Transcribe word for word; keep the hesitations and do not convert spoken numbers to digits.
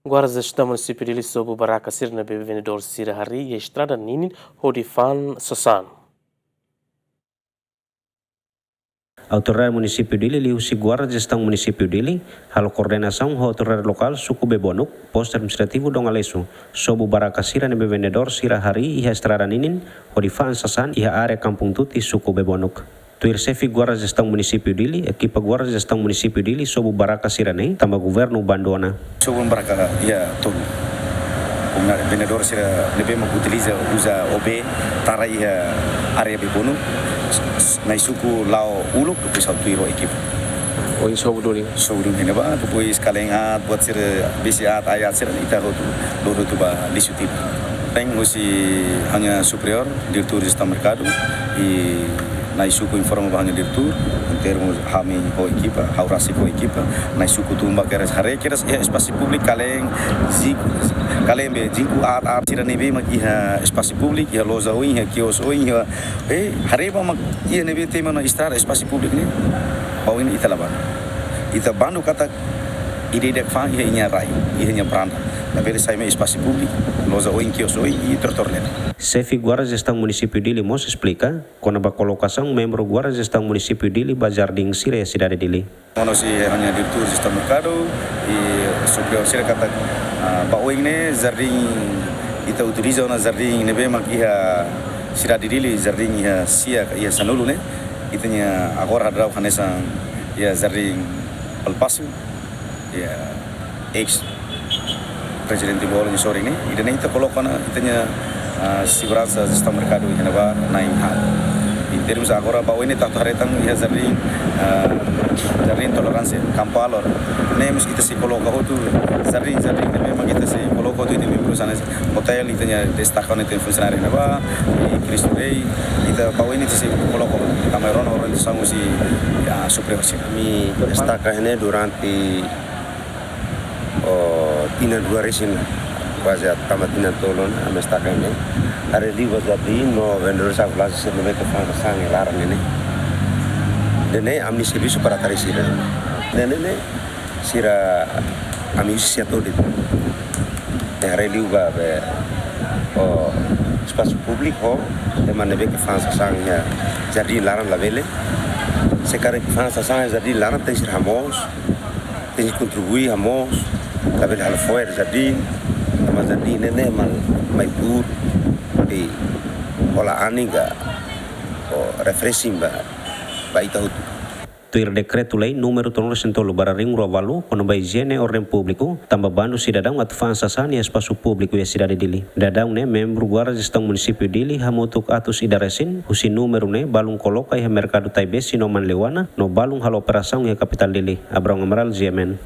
Guarda Jestaun Munisípiu Dili sobu barraka sira ne'ebé vendedór sira harii iha estrada ninin hodi fa'an sasán. Autoridade Munisípiu Dili liuhusi Guarda Jestaun Munisípiu Dili halo koordenasaun ho autoridade lokál suku Bebonuk, Postu Administrativu Dom Aleixo, sobu barraka sira ne'ebé vendedór sira harii iha estrada ninin hodi fa'an sasán iha área Kampung Tuti, suku Bebonuk. Tuir Xefe Guarda Jestaun Munisípiu Dili, ekipa Guarda Jestaun Munisípiu Dili sobu barraka sira-ne'e tanba governu bandu ona. Sobu barraka iha tolu. Komunidade vendedór sira ne'ebé mak utiliza, uza O B tara iha área Bebonuk, Nai-Suku la'o uluk, depois ha'u tuir ho ekipa. Ohin sobu duni? Sobu duni ne'ebá, depois kalen aat, buat sira, besi aat, ai aat sira, ita hotu, lori hotu ba lixu tipu. Lain husi ha'u-nia superiór, Diretór Jestaun Merkadu, i Nai-Suku informa ba ha'u-nia diretór, em termos ha'u-nia ho ekipa, ha'u rasik ho ekipa, Nai-Suku tun ba kedas haree, kedas iha espasu públiku kalen, zik-, kalen be, zinku aat, aat sira ne'ebé mak iha espasu públiku, iha loja oin, iha kios oin, iha, eh, haree ba mak iha ne'ebé tama ona estrada espasu públiku ne'e, ba oin ita la bandu. Ita bandu katak ida-idak fa'an iha nia rai, iha nia varanda. Labele sai mai espasu públiku, loja oin, kios oin, i trotoar ne'e. Xefe Guarda Jestaun Munisípiu Dili mós esplika kona-ba kolokasaun membru Guarda Jestaun Munisípiu Dili ba jardín sira iha sidade Dili. Mós husi ha'u-nia Diretór Jestaun Merkadu, i superiór sira katak, ah, ba oin ne'e jardín ita utiliza ona jardín ne'ebé mak iha sidade Dili, jardín iha sia, iha sanulu ne'e. Ita-nia agora ha'u hanesan iha jardín Palpasu, iha eis Prezidente Lú-Olo nia sorin ne'e, ida-ne'e ita koloka ona ita-nia, ah, seguransa jestaun merkadu iha ne'ebá na'in haat. Em termos agora ba oin ne'e ita atu haree tan iha jardín, ah, jardín toleránsia, Kampu Alor. Ne'e mós ita sei koloka hotu jardín, jardín ne'ebé mak ita sei koloka hotu ita-nia perusahaan, hotel, ita-nia destaka ona ita-nia funsionáriu ne'ebá, i Cristo Rei, ita ba oin ne'e ita sei koloka, tanba rona orientasaun husi, ah, superiór sira. Ami destaka ne'e durante, oh, tinan rua resin, kuaze tama tinan tolu ona, ami destaka ne'e. Haree liu ba jardín no vendedór sira fila sira ne'ebé ke fa'an sasán iha laran ne'e. Ida-ne'e ami servisu para tari sira. Ne'e, ne'e, ne'e, sira ami husi setór de. Ne'e haree liu ba be, oh, espasu públiku, ema ne'ebé ke fa'an sasán iha jardín laran labele. Se karik fa'an sasán iha jardín laran tenke sira hamoos, tenke kontribui hamoos, labele halo fo'er jardín, tanba jardín ne'e, ne'e mak mai tuur, hodi hola anin ka, oh, refreshing ba, ba ita hotu. Tuir dekretu-lei númeru tolunulu-resin-tolu barra rihun rua ualu, kona-ba ijiene orden públiku, tanba bandu sidadaun atu fa'an sasán iha espasu públiku iha sidade Dili. Daudaun ne'e membru Guarda Jestaun Munisípiu Dili hamutuk atus ida resin, husi númeru ne'e balun koloka iha merkadu Taibesi no Manleuana, no balun halo operasaun iha kapitál Dili. Abraão Amaral, G M N.